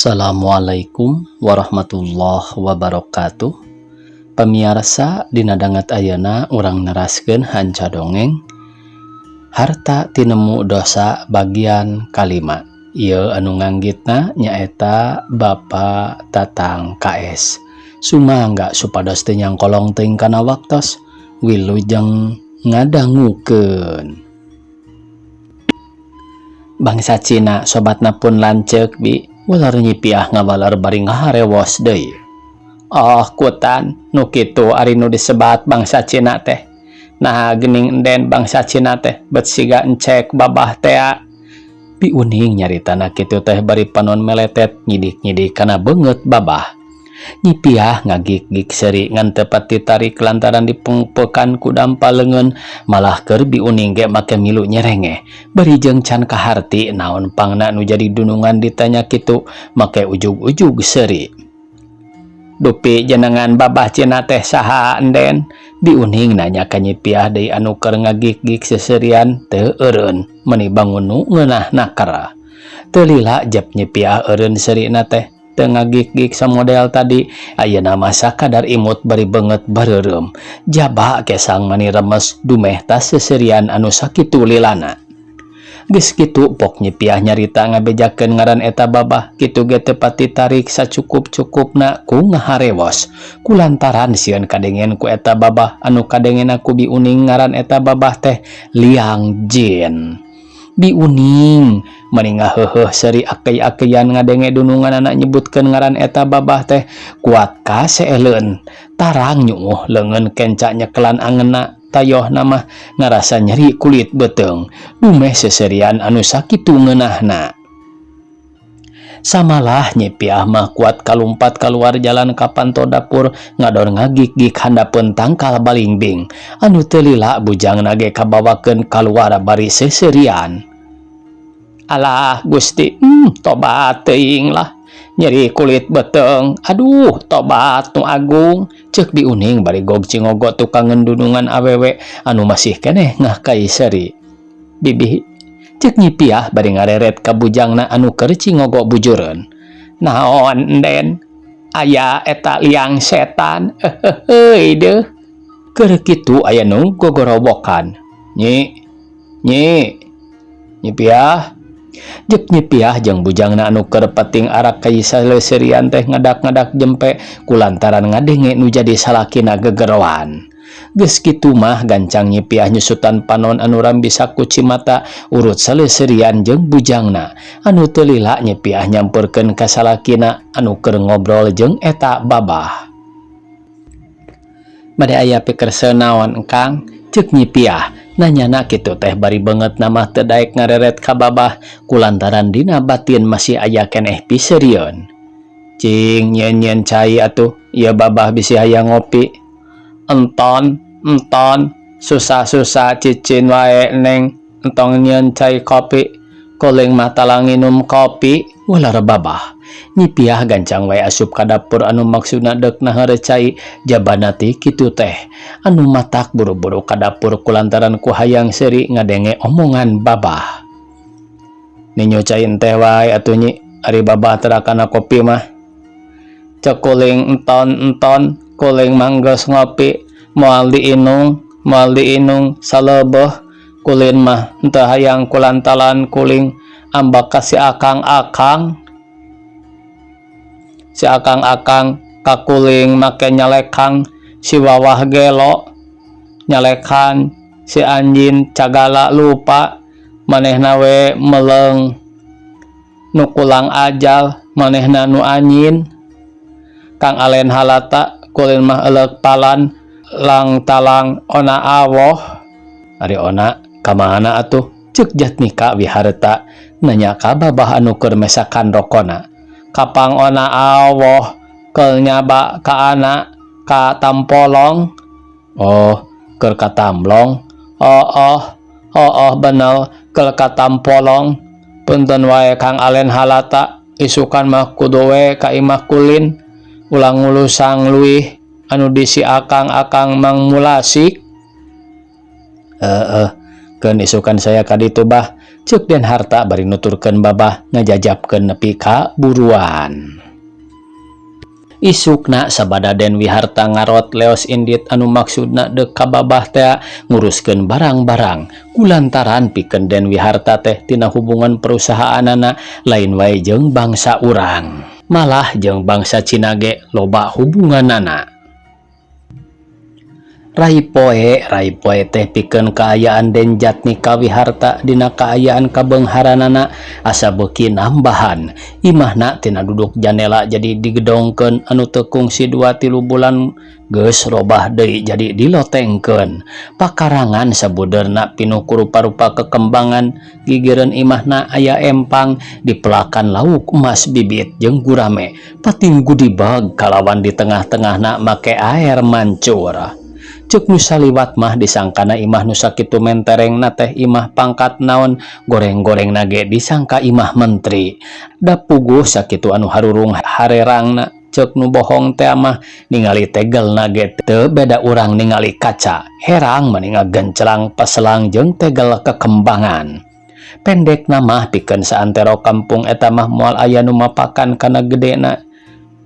Assalamualaikum warahmatullahi wabarakatuh. Pamiarsa, dina danget ayeuna urang neraskeun hanca dongeng Harta Tinemu Dosa bagian kalima. Ieu anu nganggitna nyaeta Bapak Tatang KS. Sumangga supados teu nyangkolong teuing kana waktos. Wilujeng ngadangukeun. Bangsa Cina sobatna pun lanceuk, Bi, walar Nyi Piah ngawaler bari ngaharewos deui. Oh kutan nu kitu ari nu disebat bangsa Cina teh. Nah, geuning enden bangsa Cina teh bet siga encek babah tea. Bi Uning nyaritana kitu teh bari panon meletet nyidik-nyidik kana beungeut babah. Nyi Piah ngagik-gik seuri ngan teu pati tarik lantaran dipengpekan ku dampa leungeun, malah keur Bi Uning ge make milu nyerengeh bari jeung can kaharti naon pangna nu jadi dunungan ditanya kitu make ujug-ujug seuri. Dupi jenengan babah Cina teh saha, Enden? Bi Uning nanya ka Nyi Piah deui anu keur ngagik-gik seserian teu eureun meuni bangun nu ngeunah nakara. Teu lila jep Nyi Piah eureun seurina teh, teu ngagik-gik samodel tadi. Ayeuna mah sakadar imut bari beungeut bareureum. Jaba kesang mani remes dumeh tas seserian anu sakitu lilana. Geus kitu pok Nyi Piah nyarita ngabejakeun ngaran eta babah kitu ge teu pati tarik sacukup-cukupna ku ngaharewos kulantaran sieun kadengen ku eta babah anu kadengena ku Bi Uning ngaran eta babah teh Liang Jin. Bi Uning meni ngaheuheuh seuri akei-akeian ngadenge dununganana nyebutkeun ngaran eta babah teh kuat ka seeleun tarang nyuuh leungeun kenca nyekelan angeunna. Tayohna mah ngarasa nyeri kulit beuteung dumeh seserian anu sakitu ngeunahna. Samalah Nyi Piah mah kuat kalumpat kaluar jalan ka panto dapur ngador ngagik-gik handapeun tangkal balingbing. Anu teu lila bujangna ge kabawakeun kaluar bari seserian. Alah Gusti, tobat teuing lah, nyeri kulit beuteung, aduh, tobat nu agung, ceuk Bi Uning bari gog cingogo tukangeun dunungan awewe anu masih keneh ngahkai seuri. Bibi, ceuk Nyi Piah bari ngareret ka bujangna anu keur cingogo bujureun. Naon, Enden? Aya eta liang setan, heuheuy deuh. Keur kitu aya nu gogorowokan. Nyi, Nyi, Nyi Piah. Jep Nyi Piah jeung bujangna anu keur peting arak kai saleseurian teh ngadak-ngadak jempe kulantaran ngadenge nu jadi salakina gegeroan. Geus kitu mah gancang Nyi Piah nyusutan panon anu rambi sakuci mata urut saleseurian jeung bujangna. Anu teu lila Nyi Piah nyamperkeun ka salakina anu keur ngobrol jeung eta babah. Bade aya pikerseu naon, Engkang? Ceuk Nyi Piah. Nanyana kitu teh bari beungeutna mah teu daek ngareret ka babah kulantaran dina batin masih aya keneh piseurieun. Cing nyieun-nyieun cai atuh, ieu babah bisi hayang ngopi. Enton, enton, susah-susah cicin wae Neng, entong nyieun cai kopi. Kuling mah talang nginum kopi, walar babah. Nyi Piah gancang wae asup ka dapur anu maksudna deuk naheur cai jabana ti kitu teh. Anu matak buru-buru ka dapur kulantaran ku hayang seuri ngadenge omongan babah. Ninyo cai enteh wae atuh, Nyi, ari babah tara kana kopi mah. Ceuk kuling enton-enton, kuling mah geus ngopi, moal diinung, moal diinung saleubeeh. Kulin mah henteu hayang kulantaran kuling ambak ka si akang-akang. Si akang-akang ka kuling make nyalekang, si wawah gelo nyalekan, si anjin cagala lupa, manehna we meleng nu kulang ajal, manehna nu anjin. Kang Alen Halata kulin mah eleuk palan lang talang ona awoh. Ari ona kamana atuh? Ceuk Jatmika wiharta nanya ka babah anu keur mesakan rokona. Kapang ona awoh kel nyaba ka anak ka tampolong. Oh, keur ka tamblong. Oh, bener, kel ka tampolong. Punten wae, Kang Alen Halata, isukan mah kudu we ka imah kulin, ulah ngulusang luih anu di si akang-akang Mang Mulasik. Heeh, keun isukan saya ka ditu, Bah. Ceuk Den Harta bari nuturkeun babah ngajajapkeun nepi ka buruan. Isukna sabada Den Wiharta ngarot leos indit anu maksudna deuk ka babah tea nguruskeun barang-barang kulantaran pikeun Den Wiharta teh tina hubungan perusahaanana lain wae jeung bangsa urang malah jeung bangsa Cina ge loba hubunganana. Rai poe rai poe teh pikeun kaayaan Den Jatnika Wiharta dina kaayaan kabeungharanana asa beuki nambahan. Imahna tina duduk janela jadi digedongkeun anu teu kungsi 2-3 bulan geus robah deui jadi dilotengkeun. Pakarangan sabudeurna pinuh ku rupa-rupa kekembangan, gigireun imahna aya empang dipelakan lauk emas bibit jeung gurame pating gudibag kalawan di tengah-tengahna make air mancur. Ceuk nu saliwat mah disangkana imah nu sakitu menterengna teh imah pangkat naon, goreng-gorengna ge disangka imah menteri. Da puguh sakitu anu harurung harerangna, ceuk nu bohong teh mah ningali tegelna ge teu beda urang ningali kaca, herang mani ngagencelang paselang jeung tegel kekembangan. Pendekna mah pikeun saantero kampung eta mah moal aya nu mapakan kana gedena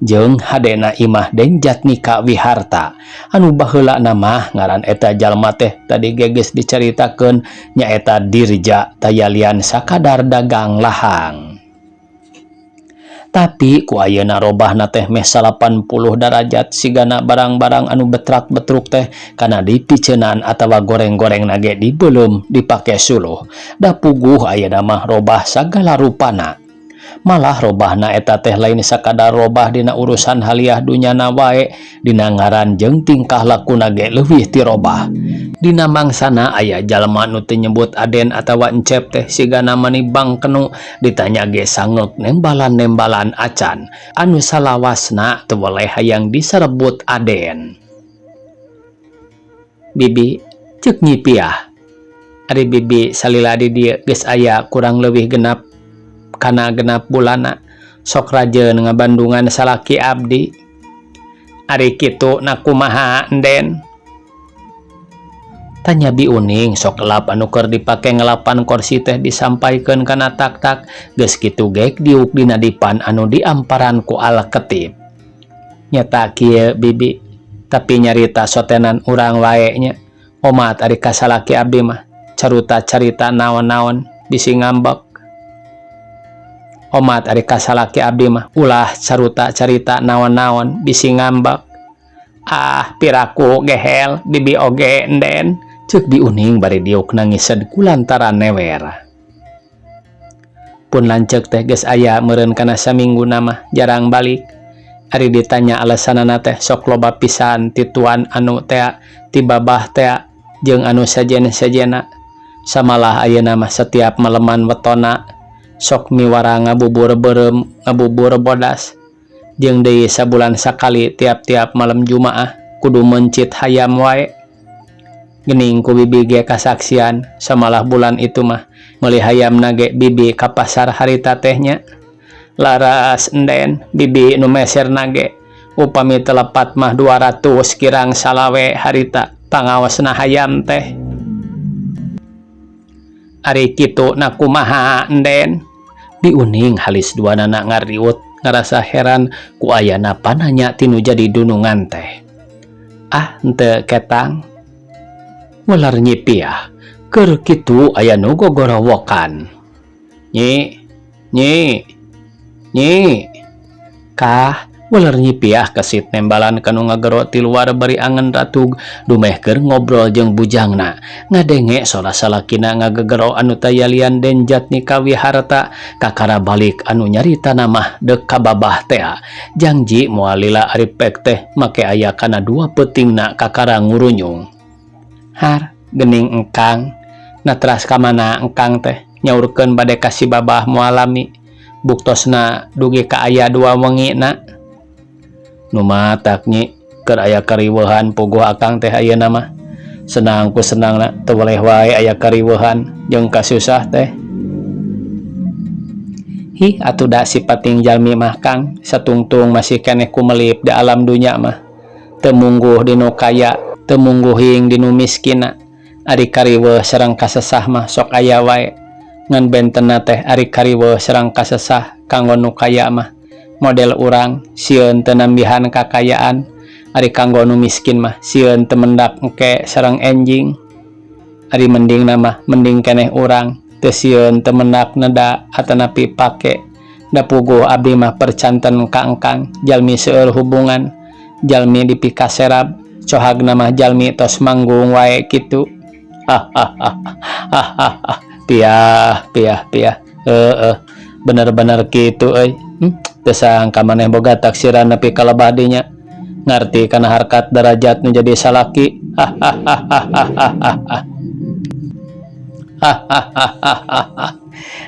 jeung hadena imah Den Jatnika Wiharta anu baheulana mah ngaran eta jalma teh tadi ge geus dicaritakeun nyaeta Dirja tayalian sakadar dagang lahang. Tapi ku ayeuna robahna teh meh 80 darajat sigana barang-barang anu betrak-betruk teh kana dipiceunan atawa goreng-gorengna ge dibeuleum dipake suluh. Da puguh ayeuna mah robah sagala rupana. Malah robahna eta teh lain sakadar robah dina urusan haliah dunyana wae, dina ngaran jeung tingkah lakuna ge leuwih ti robah. Dina mangsana aya jalma nu teu nyebut aden atawa encep teh sigana mani bangkenu, ditanya ge sangeuk nembalan-nembalan acan anu salawasna teu weleh hayang diserebut aden. Bibi ceuk Nyi Piah, ari bibi salila di dieu geus aya kurang leuwih genap kana genap bulana sok rajeun ngabandungan salaki abdi. Ari kitu na kumaha enden? Tanya Bi Uning sok lap anu keur dipake ngelapan kursi teh disampaikeun kana tak-tak geus kitu gek diuk dina dipan anu diamparan ku Alketip. Nyata kieu bibi, tapi nyarita sotenan urang wae nya. Omat ari ka salaki abdi mah caruta carita naon-naon bisi ngambek. Omat ari ka salaki abdi mah ulah caruta carita naon-naon bisi ngambek. Ah piraku gehel bibi oge enden, ceuk Bi Uning bari diuk nangised kulantaran newer. Pun lanceuk teh geus aya meureun kana samingguna mah jarang balik. Ari ditanya alasanana teh sok loba pisan tituan anu tea ti babah tea jeung anu sajen-sajena. Samalah ayeuna mah setiap maleman wetona sok miwara ngabubur beureum ngabubur bodas. Jeung deui sabulan sakali tiap-tiap malam Jumaah kudu mencit hayam wae. Gening ku bibi ge kasaksian samalah bulan itu mah meuli hayamna ge bibi ka pasar harita teh nya. Laras enden bibi nu meserna ge upami telepat mah 200 kirang salawe harita pangaosna hayam teh. Ari kitu na kumaha enden? Bi Uning halis duanana ngariut ngarasa heran ku ayana pananya tinu jadi dunungan teh. Ah henteu ketang. Welar Nyi Piah keur kitu aya nu gogorowokan. Nyi, nyi, nyi. Kah weler Nyi Piah kesit nembalan kanu ngagero ti luar bari angen ratug dumeh keur ngobrol jeung bujangna. Ngadenge sora salakina ngagegero anu tayalian Den Jatnika Wiharta kakara balik anu nyaritana mah deuk ka babah tea. Jangji moal lila ari pek teh make aya kana dua peutingna kakara ngurunyung. Har gening engkang natras ka mana engkang teh nyaurkeun bade ka si babah moal lami buktosna dugi ka aya dua wengi na. Nu matak nyi keur aya kariweuhan puguh akang teh ayeuna mah senang ku senangna teu weleh wae aya kariweuhan jeung kasusah teh. Hi atuh da sipating jalmi mah kang satungtung masih keneh kumelip di alam dunya mah teu mungguh dinu kaya teu mungguhing dinu miskina. Ari kariweuh sareng kasesah mah sok aya wae. Ngan bentenna teh ari kariweuh sareng kasesah kanggo nu kaya mah model urang sieun teu nambihan kakayaan ari kanggo nu miskin mah sieun teu mendak engke sareng enjing. Ari mendingna mah mending keneh urang teu sieun teu mendak neda atanapi pake. Da puguh abdi mah percanten ka engkang jalmi seueur hubungan jalmi dipikaserab cohagna mah jalmi tos manggung wae kitu. Hahaha piah piah piah heeh bener-bener kitu euy. Teu sangka maneh boga taksiran nepi ka lebah dinya ngarti kana harkat darajat nu jadi salaki. Hahaha. Hahaha.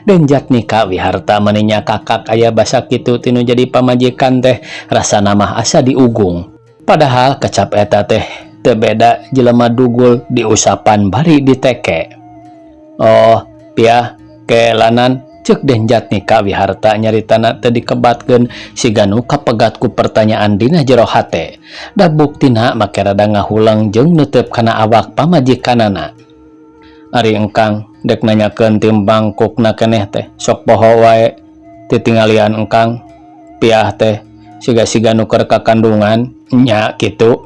Den Jatnika Wiharta mani nyakakak aya basa kitu ti nu jadi pamajikan teh rasana mah asa diugung. Padahal kecap eta teh teu beda jelema dugul diusapan bari diteke. Oh, piah kelanan cek Den Jatnika Wiharta nyaritana teu dikebatkeun siga nu kapegat ku pertanyaan dina jero hate. Da buktina make rada ngahuleng jeung neuteup kana awak pamajikanana. Ari engkang dek nanyakeun timbang kukna keneh teh sok poho wae titinggalian engkang piah teh siga-siga nu keur kakandungan nya kitu.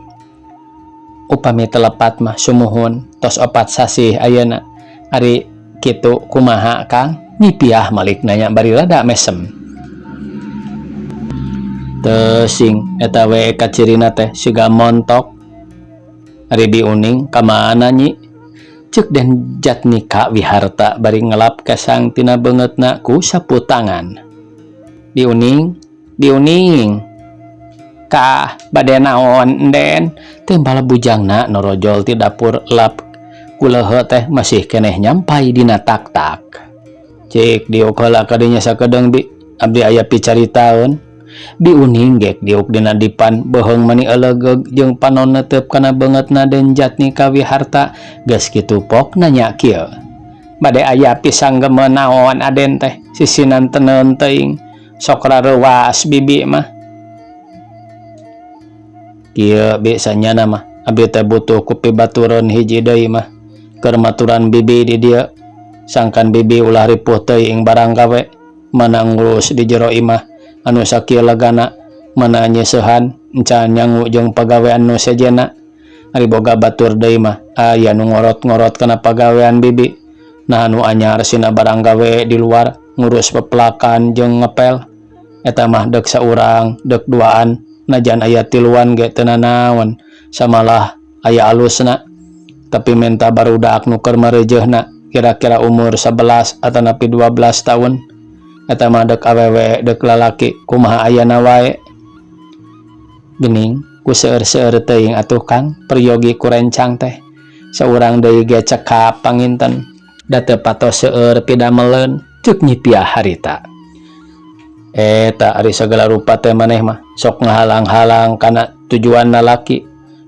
Upami teu lepat mah sumuhun tos 4 sasih ayeuna. Ari kitu kumaha Kang? Nyi Piah malik nanya bari rada mesem. Teu sing eta we kacirina teh siga montok. Ari Bi Uning ka mana nyi? Cek Den Jatnika Wiharta bari ngelap kesang tina beungeutna ku sapu tangan. Bi Uning, Bi Uning. Kah bade naon Den? Timbal bujangna norojol ti dapur lap kulehe teh masih keneh nyampai dina tak-tak. Cik diuk heula ka dinya sakedeung Bi, abdi aya picaritaeun. Bi Uning gek diuk dina dipan beuheung mani eulegeug jeung panon neuteup kana beungeutna Den Jatnika Wiharta geus kitu pok nanya kieu. Bade aya pisanggemeun naon aden teh sisinan teneun teuing sok rareuwas bibi mah. Kieu Bi sanyana mah abdi teh butuh ku pibatureun hiji deui mah keur maturan bibi di dieu. Sangkan bibi ulah ripuh teuing barang gawe mana ngurus di jero imah anu sakieu legana mana nyeusehan encan nyangu jeung pagawean nu sejenna. Ari boga batur deui mah aya nu ngorot-ngorot kana pagawean bibi. Nah anu anyar sina barang gawe di luar ngurus pepelakan jeung ngepel eta mah deuk saurang deuk duaan najan aya tiluan ge teu nanaon samalah aya alusna. Tapi menta barudak nu keur mareujeuhna kira-kira umur 11 atanapi 12 tahun eta mah deuk awewe deuk lalaki kumaha ayana wae. Geuning ku seueur-seueur teuing atuh Kang peryogi ku rencang teh saurang deui ge cekap panginten da teu patos seueur pidameleun ceuk Nyi Piah harita. Eta ari sagala rupa teh maneh mah sok ngahalang-halang kana tujuan lalaki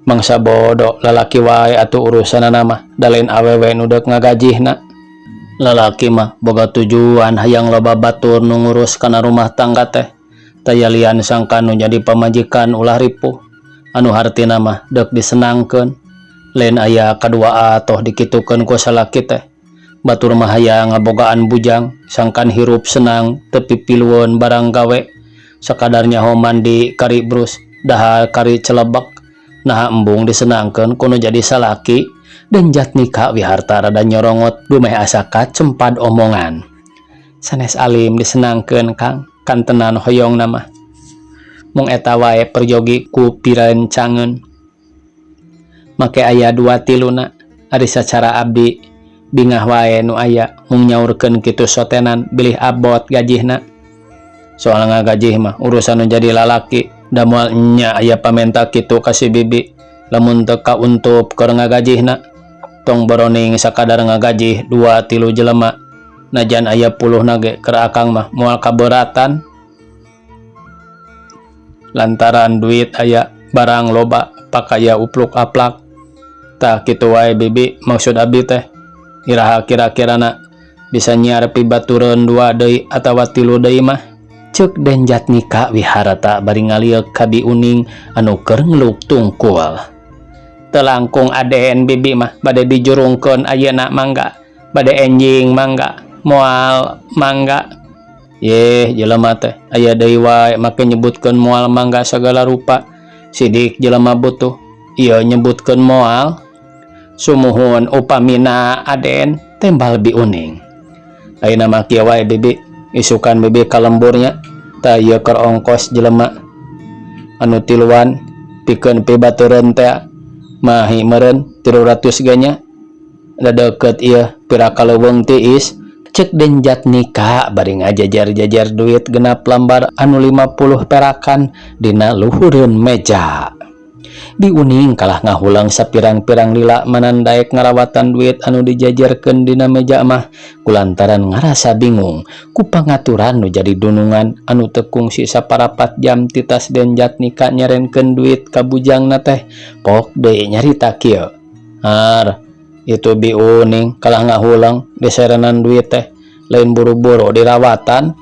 mangsa bodo lalaki wae atuh urusanana mah da lain awewe nu deuk ngagajihna. Lalaki mah boga tujuan hayang loba batur nu ngurus kana rumah tangga teh tayalian sangkan nu jadi pamajikan ulah ripuh anu hartina mah deuk disenangkeun lain aya kadua atoh dikitukeun ku salaki teh. Batur mah hayang ngabogaan bujang sangkan hirup senang teu pipilueun barang gawe sakadar nyaho mandi kari brus dahar kari celebek naha embung disenangkeun ku nu jadi salaki. Den Jatnika Wiharta rada nyorongot dumeh asa kacempad omongan. Sanes alim disenangkeun Kang kantenan hoyongna mah. Mung eta wae peryogi ku pirencangeun. Make aya dua tiluna ari sacara abdi bingah wae nu aya mung nyaurkeun kitu sotenan bilih abot gajihna. Soal ngagajih mah urusan nu jadi lalaki da moal nya aya pamenta kitu ka si bibi lamun teu kauntup keur ngagajihna. Tong boroning sakadar ngagajih 2-3 jelema najan aya puluhna ge keur akang mah moal kaberatan. Lantaran duit aya barang loba pakaya upluk aplak. Tah kitu wae bibi maksud abdi teh. Iraha kira-kirana bisa nyiar pibatureun 2 deui atawa 3 deui mah. Ceuk Den Jatnika Wiharta bari ngalieuk ka Bi Uning anu keur ngeluk tungkul. Teu langkung aden bibi mah bade dijurungkeun ayeuna mangga bade enjing mangga. Moal mangga. Yeh jelema teh aya deui wae make nyebutkeun moal mangga sagala rupa. Sidik jelema butuh ieu nyebutkeun moal. Sumuhun upamina Aden tembal Bi Uning. Ayeuna mah kieu wae Bibi, isukan Bibi ka lemburnya. Tah ieu keur ongkos jelema anu tiluan pikeun pibatureun teh mahi meureun 300 ge nya. Da deukeut ieu pira kaleuweung tiis. Cek Den Jatnika bari ngajajar-jajar duit genap lambar anu 50 perakan dina luhureun meja. Bi Uning kalah ngahulang sapirang-pirang lila manandaek ngarawatan duit anu dijajarkeun dina meja mah kulantaran ngarasa bingung ku pangaturan nu jadi dunungan anu teu kungsi saparapat jam titas Den Jatnika nyerenkeun duit ka bujangna teh pok deui nyarita kieu. Har itu Bi Uning kalah ngahulang diserenan duit teh lain buru-buru dirawatan.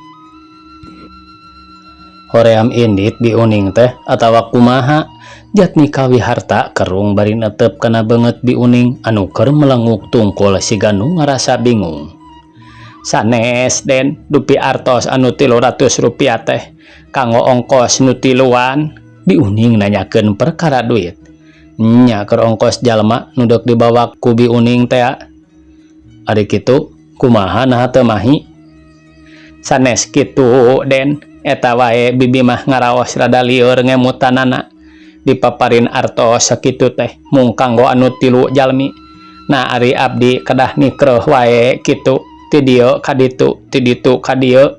Hoream indit Bi Uning teh atawa kumaha? Jatnika Wiharta kerung bari netep kana beungeut Bi Uning anu keur melenguk tungkul siga nu ngarasa bingung. Sanes Den, dupi artos anu 300 rupiah teh kanggo ongkos nu tiluan. Bi Uning nanyakeun perkara duit. Nya keur ongkos jalma nu deuk dibawa ku Bi Uning teh. Ari kitu kumaha naha teu mahi? Sanes kitu Den, eta wae bibi mah ngaraos rada lieur ngemutanana. Dipaparin artos sakitu teh mung kanggo anu tilu jalmi. Nah ari abdi kedah mikreuh wae kitu ti dieu ka ditu, ti ditu ka dieu.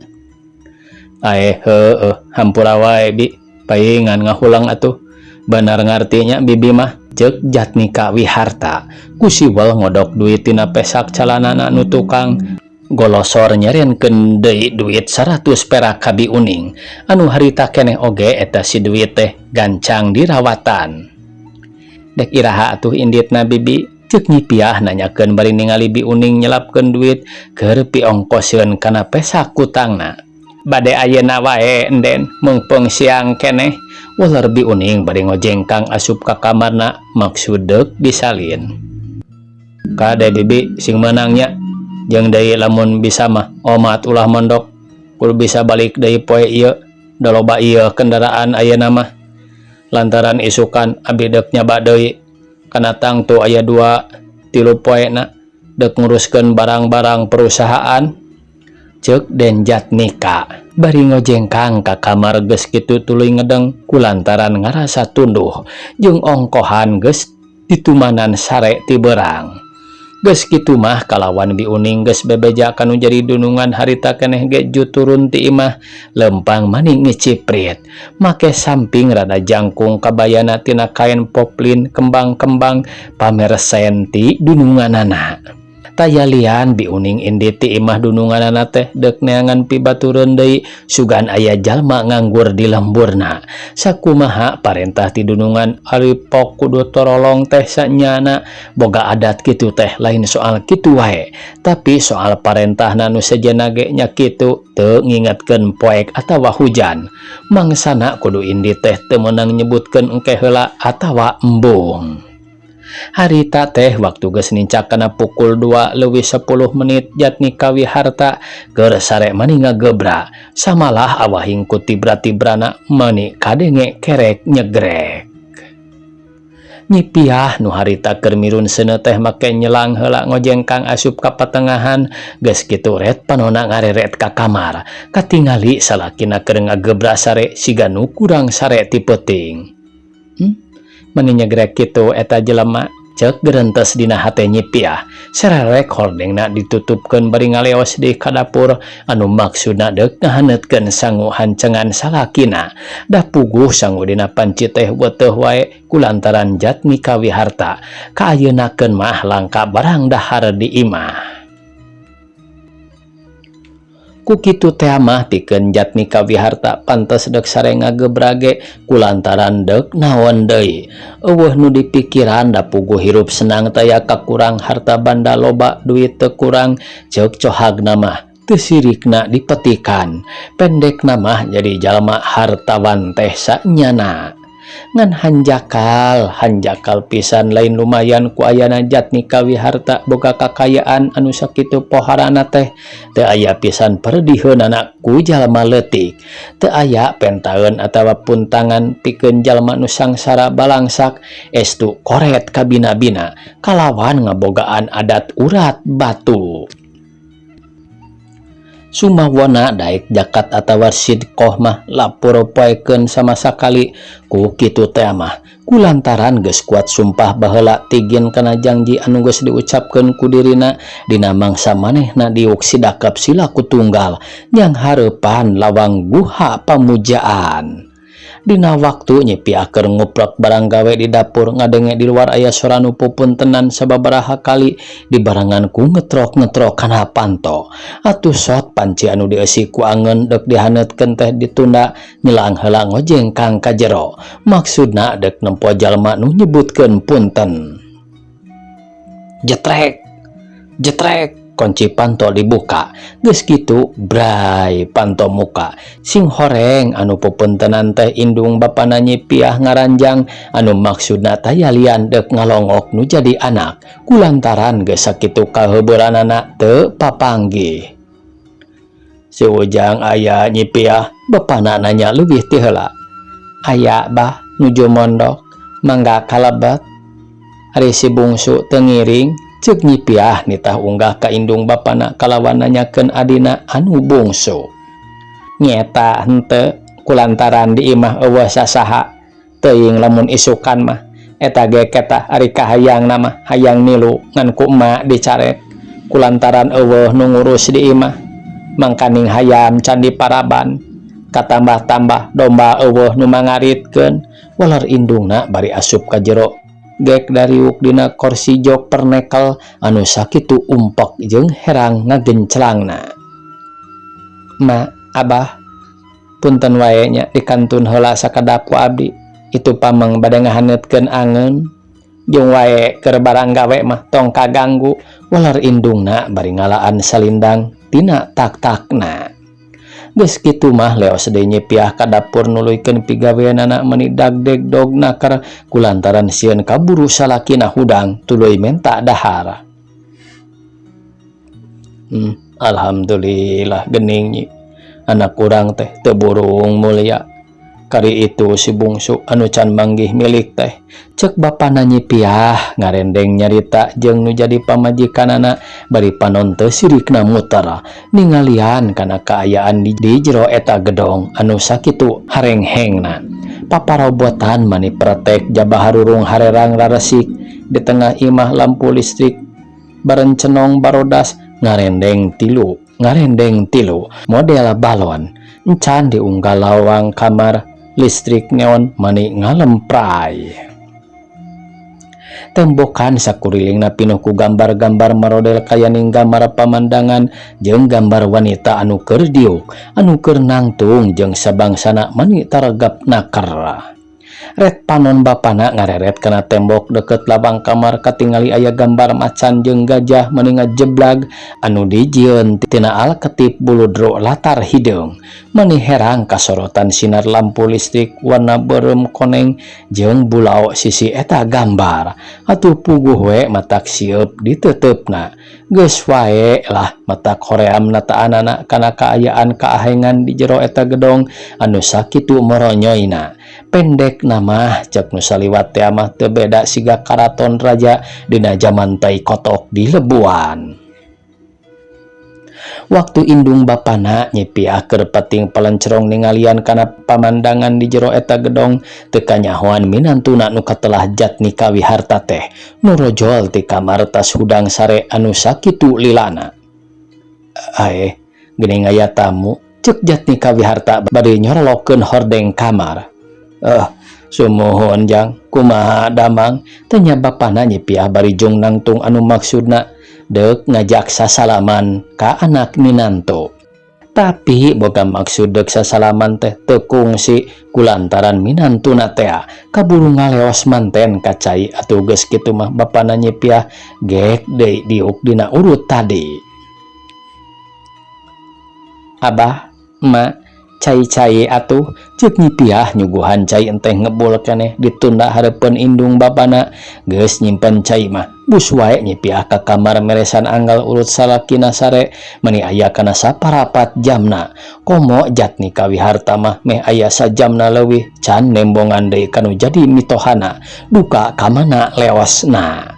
Aeh heueuh hampura wae Bi, paingan ngahulang atuh. Bener ngartinya bibi mah. Ceuk Jatnika Wiharta ku siwel ngodok duit tina pesak calanana nu tukang. Golosor nyerenkeun deui duit 100 perak ka Bi Uning anu harita keneh oge eta si duit teh gancang dirawatan. Dek iraha atuh inditna Bibi? Ceuk Nyi Piah nanyakeun bari ningali Bi Uning nyelapkeun duit keur piongkoseun kana pesak kutangna. Bade ayeuna wae Enden, meungpeung siang keneh. Waler Bi Uning bari ngojengkang asup ka kamarna maksud deuk disalin. Kade Bibi sing meunang nya. Jeung deui lamun bisa mah omat ulah mondok kudu bisa balik deui poe ieu da loba ieu kendaraan ayeuna mah. Lantaran isukan abdi deuk nyaba deui kana tangtu aya 2-3 poena deuk nguruskeun barang-barang perusahaan. Ceuk Den Jatnika bari ngojengkang ka kamar geus kitu tuluy ngedeng kulantaran ngarasa tunduh jeung ongkohan geus ditumanan sare ti beurang. Geus kitu mah kalawan Bi Uning geus bebeja kanu jadi dunungan harita keneh ge ju turun ti imah lempang maning ngeciprit make samping rada jangkung kabayana tina kain poplin kembang-kembang pamer senti dununganana. Tayalian Bi Uning indit ti imah dununganana teh deuk neangan pibatureun deui sugan aya jalma nganggur di lemburna. Sakumaha parentah ti dunungan ari pok kudu torolong teh sanyana boga adat kitu teh lain soal kitu wae tapi soal parentahna nu sejenna ge nya kitu teu ngingetkeun poek atawa hujan. Mangsana kudu indit teh teu meunang nyebutkeun engke heula atawa embung. Harita teh waktu geus nincak kana pukul 2 leuwih 10 menit Jatnika Wiharta keur sare mani ngagebra samalah awahing ku tibra-tibrana mani kadenge kerek nyegrek. Nyi Piah nu harita keur mirun seuneu teh make nyelang heula ngojengkang asup ka patengahan geus kitu ret panona ngareret ka kamar katingali salakina keur ngagebra sare siga nu kurang sare ti peuting. Meni nyegrek kitu eta jelema? Ceuk gerentes dina hate Nyi Piah. Sarerek hordengna ditutupkeun bari ngaleos deui ka dapur anu maksudna deuk ngahaneutkeun sangu hancengan salakina. Da puguh sangu dina panci teh weuteuh wae kulantaran Jatnika Wiharta kaayeunakeun mah langka barang dahar di imah. Ku kitu teh mah pikeun Jatnika Wiharta pantes deuk sare ngagebrage kulantaran deuk naon deui. Eueuh nu dipikiran da puguh hirup senang taya kakurang harta banda loba duit teu kurang ceuk cohagna mah teu sirikna dipetikan. Pendekna mah jadi jalma hartawan teh sanyana. Ngan hanjakal, hanjakal pisan lain lumayan ku ayana Jatnika Wiharta boga kakayaan anu sakitu poharana teh teu aya pisan perdiheunana ku jalma leutik. Teu aya pentaeun atawa puntangan pikeun jalma nu sangsara balangsak estu koret kabina-bina kalawan ngabogaan adat urat batu. Sumawona daek jakat atawa sidqoh mah lapor poekeun sama sakali ku kitu teh mah kulantaran geus kuat sumpah baheula tigin kana janji anu geus diucapkeun ku dirina dina mangsa manehna diuk sidakep silaku tunggal nyang hareupan lawang guha pamujaan. Dina waktu Nyi Piah keur nguprek barang gawe di dapur ngadenge di luar aya sora nu pupuntenan sababaraha kali dibarengan ku ngetrok-ngetrok kana panto. Atuh sot panci anu dieusi ku angeun deuk dihaneutkeun teh ditunda nyelang heula ngojengkang ka jero. Maksudna deuk nempo jalma nu nyebutkeun punten. Jetrek, jetrek, kunci panto dibuka. Geus kitu bray panto muka. Sing horeng anu pupuntenan teh indung bapana Nyi Piah ngaranjang anu maksudna tayalian deuk ngalongok nu jadi anak kulantaran geus sakitu kaheuberanana teu papanggih. Si Ujang aya, Nyi Piah? Bapana nanya leuwih ti heula. Aya, Bah, nuju mondok. Mangga kalebet. Ari si bungsu teu ngiring? Ceuk Nyi Piah nitah unggah ka indung bapana kalawan nanyakeun adina anu bungsu. Nyeta henteu kulantaran di imah euweuh sasaha. Teuing lamun isukan mah. Eta ge ketah ari kahayangna mah hayang milu ngan ku emak dicarek kulantaran euweuh nu ngurus di imah. Mangkaning hayam can diparaban. Katambah-tambah domba euweuh nu mangaritkeun, waler indungna bari asup ka jero. Gek dariuk dina korsi jok pernekel anu sakitu umpek jeung herang ngagenclangna. Ma, Abah, punten wae nya dikantun heula sakedap ku abdi. Itu pameng bade ngahaneutkeun angeun. Jung wae keur barang gawe mah tong kaganggu, waler indungna bari ngalaan salindang tina tak-takna. Geus kitu mah leos deui Nyi Piah ka dapur nuluykeun pigaweanana meuni dagdegdog naker kulantaran sieun kaburu salakina hudang tuluy menta dahar. Alhamdulillah geuning, Nyi. Anak urang teh teu burung mulia. Kari itu si bungsu anu can manggih milik teh. Ceuk bapana Nyi Piah ngarendeng nyarita jeung nu jadi pamajikanana bari panon teu sirikna muter ningalian kana kaayaan di jero eta gedong anu sakitu harenghengna. Paparobotan mani pretek jaba harurung harerang raresik di tengah imah lampu listrik barencenong barodas ngarendeng tilu model balon encan diunggal lawang kamar listrik neon mani ngalempray. Tembokan sakurilingna pinuh ku gambar-gambar marodel kayaning gambar pamandangan jeung gambar wanita anu keur diuk, anu keur nangtung jeung sabangsana mani taregep naker. Ret panon bapana ngareret kana tembok deket lawang kamar katingali aya gambar macan jeung gajah mani ngajeblag anu dijieun tina alketip buludro latar hideung. Mani herang kasorotan sinar lampu listrik warna beureum koneng jeung bulao sisi eta gambar. Atuh puguh we matak sieup diteuteup. Geus wae lah matak hoream nataanana kana kaayaan kaahengan di jero eta gedong anu sakitu moronyoyna. Pendekna mah cek nu saliwat teh mah teu beda siga karaton raja dina jaman tai kotok di lebuan. Waktu indung bapana Nyi Piah keur peting palencerong ningalian kana pamandangan di jero eta gedong teu kanyahoan minantuna nu katelah Jatnika Wiharta teh nu rojol ti kamar tas hudang sare anu sakitu lilana. Aeh, geuning aya tamu, ceuk Jatnika Wiharta bari nyorolokeun hordeng kamar. Eh, sumuhun, Jang, kumaha damang? Tanya bapana Nyi Piah bari jung nangtung anu maksudna deuk ngajak sasalaman ka anak minantu. Tapi boga maksud deuk sasalaman teh teu kungsi kulantaran minantuna tea kaburu ngaleos manten ka cai. Atuh geus kitu mah bapana Nyi Piah gek deui diuk dina urut tadi. Abah, Emak, Cai-cai atuh, ceuk Nyi Piah nyuguhan cai enteh ngebul keneh ditunda hareupeun indung bapana. Geus nyimpen cai mah, bus wae Nyi Piah ka kamar meresan anggal urut salakina sare meni aya kana saparapat jamna. Komo Jatnika Wiharta mah meh aya sajamna leuwih can nembongan deui kanu jadi mitohana duka ka mana leosna.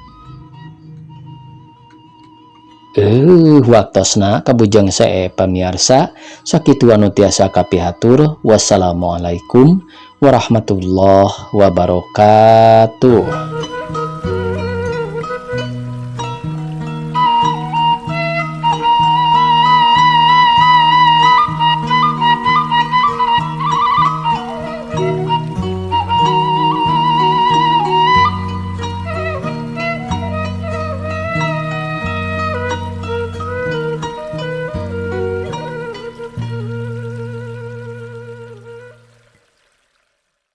Waktosna kabujeng see pamiarsa, sakitu anu tiasa kapihatur. Wassalamualaikum warahmatullahi wabarakatuh.